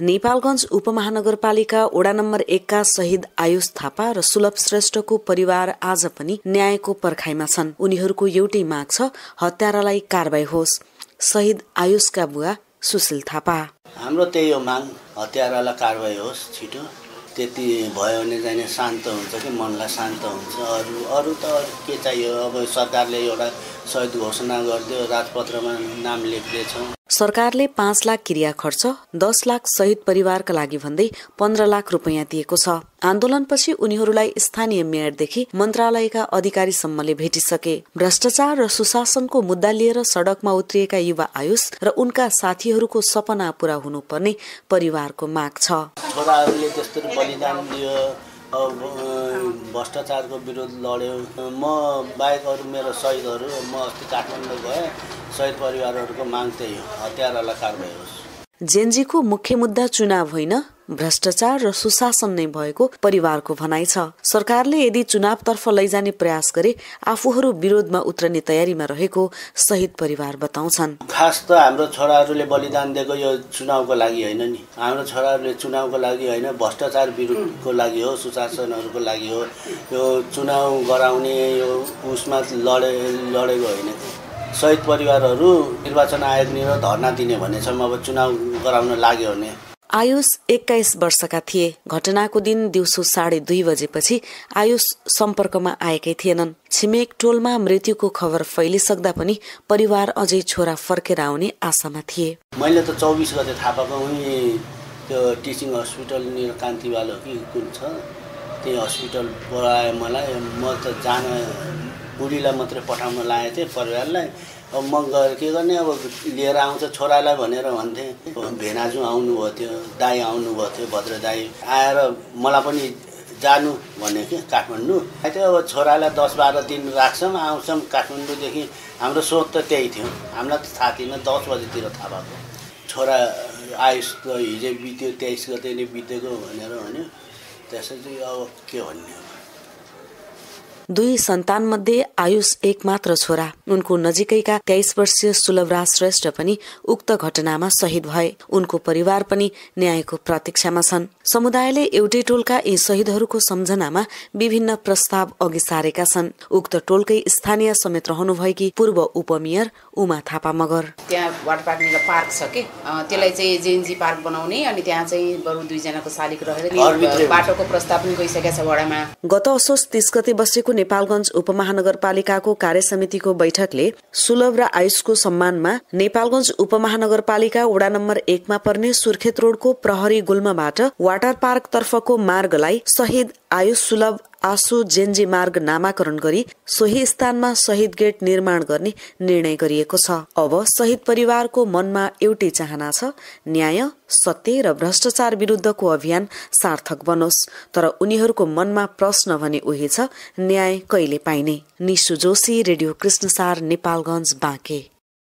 नेपालगञ्ज उपमहानगरपालिका वडा नम्बर 1 का शहीद आयुष थापा र सुलभ श्रेष्ठको परिवार आज पनि न्यायको पर्खाइमा छन्। उनीहरूको एउटै माग छ, हत्यारालाई कारबाही होस्। शहीद आयुषका बुवा सुशील थापा, हाम्रो त्यही हो माग, हत्यारालाई कारबाही होस् छिटो। त्यति भयो भने चाहिँ शान्त हुन्छ कि मनलाई शान्त हुन्छ। अरू त के चाहियो? अब सरकारले एउटा शहीद घोषणा गरिदियो, राजपत्रमा नाम लेख्दैछ। सरकारले 5 लाख क्रिया खर्च, 10 लाख शहीद परिवारका लागि भन्दै 15 लाख रुपैयाँ दिएको छ। आन्दोलनपछि उनीहरूलाई स्थानीय मेयरदेखि मन्त्रालयका अधिकारीसम्मले भेटिसके। भ्रष्टाचार र सुशासनको मुद्दा लिएर सडकमा उत्रिएका युवा आयुष र उनका साथीहरूको सपना पूरा हुनुपर्ने परिवारको माग छ। छोराहरूले त्यस्तो बलिदान दियो, भ्रष्टाचारको विरुद्ध लड्यो। म बाहेक अरू मेरो शहीदहरू, म अस्ति काठमाडौँ गएँ, शहीद परिवारहरूको माग त्यही हो, हत्यारालाई कारबाही होस्। जेनजीको मुख्य मुद्दा चुनाव होइन, भ्रष्टाचार र सुशासन नै भएको परिवारको भनाइ छ। सरकारले यदि चुनावतर्फ लैजाने प्रयास गरे आफूहरू विरोधमा उत्रने तयारीमा रहेको शहीद परिवार बताउँछन्। खास त हाम्रो छोराहरूले बलिदान दिएको यो चुनावको लागि होइन नि। हाम्रो छोराहरूले चुनावको लागि होइन, भ्रष्टाचार विरुद्धको लागि हो, सुशासनहरूको लागि हो। यो चुनाव गराउने यो उसमा लडेको होइन। शहीद परिवारहरू निर्वाचन आयोगनिर धर्ना दिने भनेछ। अब चुनाव गराउन लाग्यो भने। आयुष 21 वर्षका थिए। घटनाको दिन दिउँसो 2:30 बजेपछि आयुष सम्पर्कमा आएकै थिएनन्। छिमेक टोलमा मृत्युको खबर फैलिसक्दा पनि परिवार अझै छोरा फर्केर आउने आशामा थिए। मैले त 24 गते थाहा पाएको, उनी त्यो टिचिङ हस्पिटल निर कान्तिवाला कि कुन छ, त्यही हस्पिटल बोलायो मलाई। म त जान बुढीलाई मात्रै पठाउन लागेको थिएँ परिवारलाई। अब म गएर के गर्ने? अब लिएर आउँछ छोरालाई भनेर भन्थेँ। भेनाजु आउनुभएको थियो, दाई आउनुभएको थियो, भद्र दाई आएर मलाई पनि जानु भने कि काठमाडौँ। त्यो अब छोरालाई 10-12 दिन राख्छौँ, आउँछौँ काठमाडौँदेखि। हाम्रो सोच त त्यही थियो। हामीलाई त थाहा थिएन, 10 बजीतिर थाहा भएको। छोरा आयुष त हिजो बित्यो, 23 गते नै बितेको भनेर भन्यो। त्यसपछि अब के भन्ने? 2 सन्तान मध्ये आयुष एक मात्र छोरा। उनको नजिकैका 23 वर्षीय सुलभराज श्रेष्ठ पनि उक्त घटनामा शहीद भए। उनको परिवार पनि न्यायको प्रतीक्षामा छन्। समुदायले एउटै टोलका यी शहीदहरूको सम्झनामा विभिन्न प्रस्ताव अघि सारेका छन्। उक्त टोलकै स्थानीय समेत रहनुभएकी पूर्व उपमेयर उमा थापा मगर, त्यहाँ वाटर पार्क निर पार्क छ के, त्यसलाई चाहिँ जेएनजी पार्क बनाउने, अनि त्यहाँ चाहिँ बरु 2 जनाको शालिग रहेर बाटोको प्रस्ताव पनि गइसकेको छ वडामा। गत असोज 30 गते बसेको नेपालगञ्ज उपमहानगरपालिकाको कार्यसमितिको बैठकले सुलभ र आयुषको सम्मानमा नेपालगञ्ज उपमहानगरपालिका वडा नम्बर 1 मा पर्ने सुर्खेत रोडको प्रहरी गुल्मबाट वाटर पार्क तर्फको मार्गलाई शहीद आयुष सुलभ आसु जेनजी मार्ग नामाकरण गरी सोही स्थानमा शहीद गेट निर्माण गर्ने निर्णय गरिएको छ। अब शहीद परिवारको मनमा एउटै चाहना छ, न्याय, सत्य र भ्रष्टाचार विरुद्धको अभियान सार्थक बनोस्। तर उनीहरूको मनमा प्रश्न भने उही छ, न्याय कहिले पाइने? निशु जोशी, रेडियो कृष्णसार, नेपालगञ्ज, बाँके।